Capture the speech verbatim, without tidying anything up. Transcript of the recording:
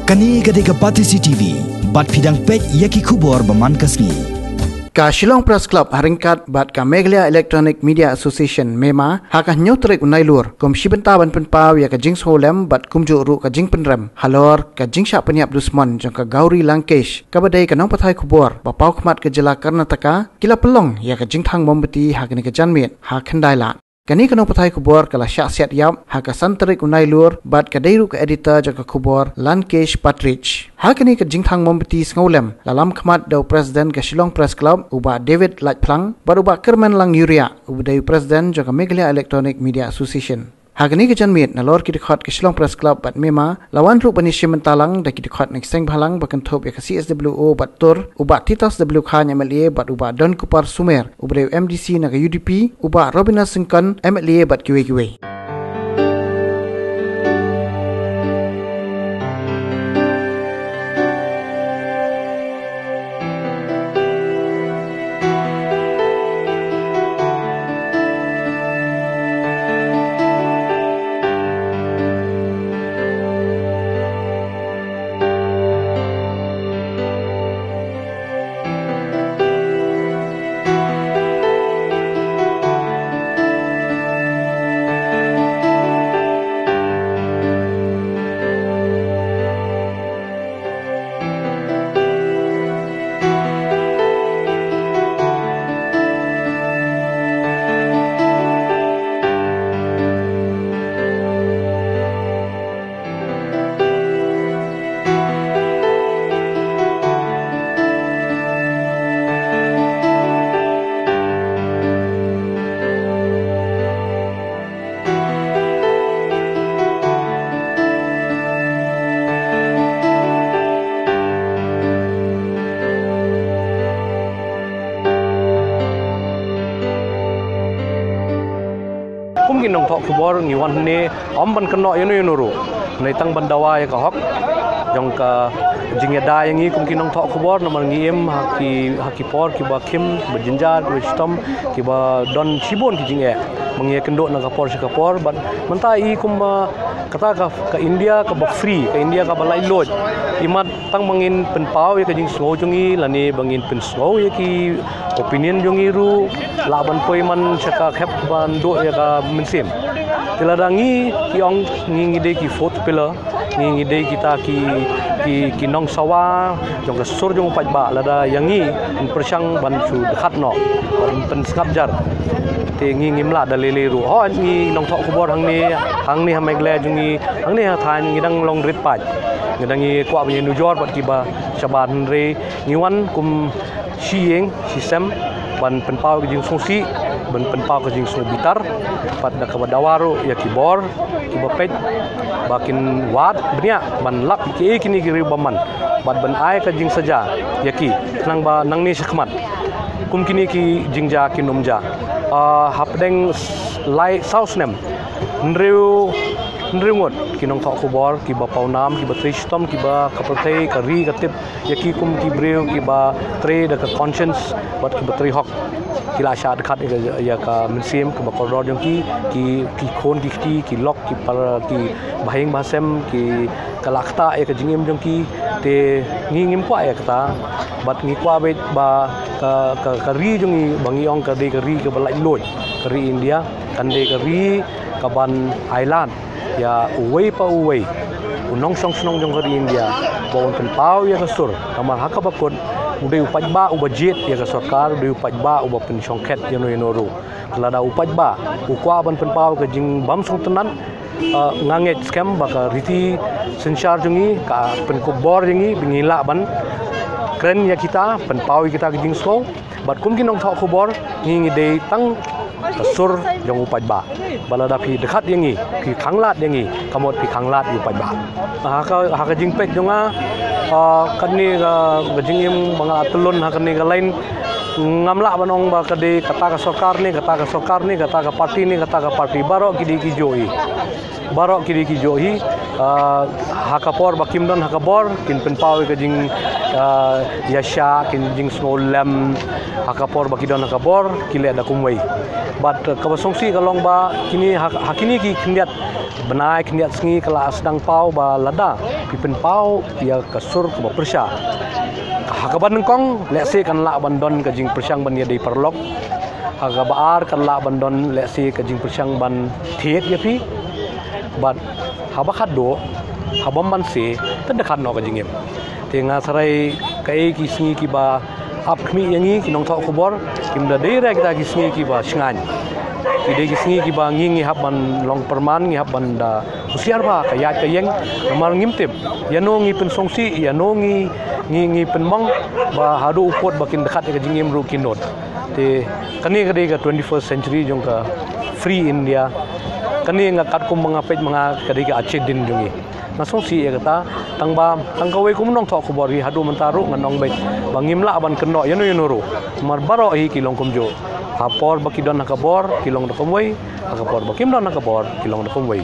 Kane ka dei ka Batesi T V, bad phi dang peit ïa ki khubor ba man ka sngi. Ka Shillong Press Club ha ryngkat bad ka Meghalaya Electronic Media Association, mema, ha ka hynñiew tarik u Nailur, kum shi bynta ban pynpaw ïa ka jingsngewlem bad kumjuh ruh ka jingpynrem halor ka jingshah pynïap dusmon jong ka Gauri Lankesh, kaba dei ka nongpathai khubor ba paw khmat ka jylla Karnataka, ki la pynlong ïa ka jingthang mombati ha kane ka janmiet ha Khyndai Lad. Kane ka nongpathai khubor ka la shah siat ïap ha ka san tarik u Nailur bad ka dei ruh ka editor jong ka khubor Lankesh Partridge. Ha kane ka jingthang mombati sngewlem la lam khmat da u president ka Shillong Press Club, u Bah David Laitphlang, bad u Bah Kyrmenlang Uriah, uba dei u president jong ka Meghalaya Electronic Media Association. Ha kane ka janmiet, nalor ki dkhot ka Shillong Press Club bad mema, la wan ruh ban ïashim bynta lang da ki dkhot na ki seng bhalang ba kynthup ïa ka C S W O bad Tur, u Bah Titus W Chyne M L A bad u Bah Donkupar Sumer, uba dei u M D C na ka U D P, u Bah Robina Syngkon M L A bad kiwei kiwei. Kum ki nongthoh khubor ngi wan hangne ym ban kynnoh ïano ïano ruh, hynrei tang ban dawa ïa ka hok jong ka jingïada ïa ngi kum ki nongthoh khubor, namar ngi im ha ki, ha ki por kiba khim, kiba jynjar, kiba shitom, kiba don shibun ki jingeh ba ngi ïakynduh na ka por sha ka por. Bad mynta i kum, ah, kata ka, ka India kaba free, ka India kaba laitluid, i mat tang ba ngin pynpaw ïa ka jingsngew jong ngi lane ba ngin pynsngew ïa ki opinion jong ngi ruh, lah ban poi man sha ka khep ban duh ïa ka mynsiem. Te lada ngi ki ong ngi, ngi dei ki fourth pillar, ngi, ngi dei kita ki, ki, ki nongsawa jong ka sur jong u paidbah, lada ïa ngi yn pyrshang ban shu dkhat noh, ban pynsngap jar, te ngi ngim lah da lei lei ruh. Hooid, ngi nongthoh khubor hangne, hangne ha Meghalaya jong ngi, hangne ha thaiñ ngi dang long rit paid, ngi dang, ngi kwah ban ïanujor bad kiba shabar, hynrei ngi wan kum shi ïing shi sem ban pynpaw ka jingsngewsih, ban pynpaw ka jingsngewbitar, bad da kaba dawa ruh ïa ki bor kiba peit ba kin wad bniah ban lap kiei kine ki riew bymman, bad ban ai ka jingsaja ïa ki khnang ba nangne shakhmat kum kine ki jingjia kin ym jia. Ah, hapdeng lai saw snem, hynriew, hynriew ngut ki nongthoh khubor kiba pawnam, kiba trei shitom, kiba ka pyrthei ka ri ka tip ïa ki kum ki briew kiba trei da ka conscience bad kiba trei hok, ki la shah dkhat ïa ka, ïa ka mynsiem kaba kordor jong ki, ki, ki khun ki kti, ki lok, ki para, ki bahaïing bahasem, ki ka la ktah ïa ka jingim jong ki. Te ngi ngim kwah ïa kata, bad ngi kwah beit ba ka, ka, ka ri jong ngi ba ngi ong ka dei ka ri kaba laitluid, ka ri India, kan dei ka ri kaban ailad ïa uwei pa uwei u nongshong shnong jong ka ri India ba un pynpaw ïa ka sur. Namar ha kaba kut u dei u paidbah uba jied ïa ka sorkar, u dei u paidbah uba pynshongkhet ïano ïano ruh. Lada u paidbah u kwah ban pynpaw ka jingbymsngewtynnat, eh, nga ngeit skhem ba ka riti synshar jong ngi ka pynkup bor ïa ngi ba ngin lah ban kren ïa kita, pynpaw ïa kita ka jingsngew. Bad kum ki nongthoh khubor, ngi, ngi dei tang ka sur jong u paidbah. Ba lada phi dkhat ïa ngi, phi khanglad ïa ngi, ka mut phi khanglad ïa u paidbah. Ha ka, ha ka jingpeit jong nga, ah, kane ka, ka jingim ba nga la tylli ha kane ka line, ngam lah ban ong ba ka dei kata ka sorkar ne, kata ka sorkar ne, kata ka party ne, kata ka party, baroh ki dei ki juh hi. Baroh ki dei ki juh hi, ah, ha ka por ba kim don ha ka bor, kin pynpaw ïa ka jing, ah, ïaishah, kin jingsngewlem ha ka por ba ki don ha ka bor, ki leh da kumwei. Bad, ah, kaba sngewsih ka long ba kine ha, ha kine ki khyndiat Bnai khyndiat sngi ka la sdang paw ba lada phi pynpaw ïa ka sur kaba pyrshah, ha kaba nyngkong lehse kan lah ban don ka jingpyrshang ban ïadei paralok. Ha kaba ar kan lah ban don lehse ka jingpyrshang ban thied ïa phi. Bad haba khatduh, haba ym banse, te da khat noh ka jingim. Te nga sarai kaei ki sngi kiba ap khmih ïa ngi ki nongthoh khubor, kim da dei re kita ki sngi kiba shngaiñ. Ki dei ki sngi kiba ngi ngi hap ban long pyrman, ngi hap ban da husiar bha ka ïaid ka ïeng. Namar ngim tip ïano ngi pynsngewsih, ïano ngi ngi ngi pynmong, ba haduh u pud ba kin da khat ïa ka jingim ruh kin nud. Te kane ka dei ka twenty-first century jong ka Free India. Kane nga katkum ba nga peit ma nga ka dei ka achievement jong ngi. Nga sngewsih ïa kata, tang ba tang kawei kum u nongthoh khubor hi haduh mynta ruh ngan ong beit ba ngim lah ban kynnoh ïano ïano ruh. Namar baroh hi ki long kumjuh. Ha por ba ki don ha ka bor ki long da kumwei, ha ka por ba kim don ha ka bor ki long da kumwei.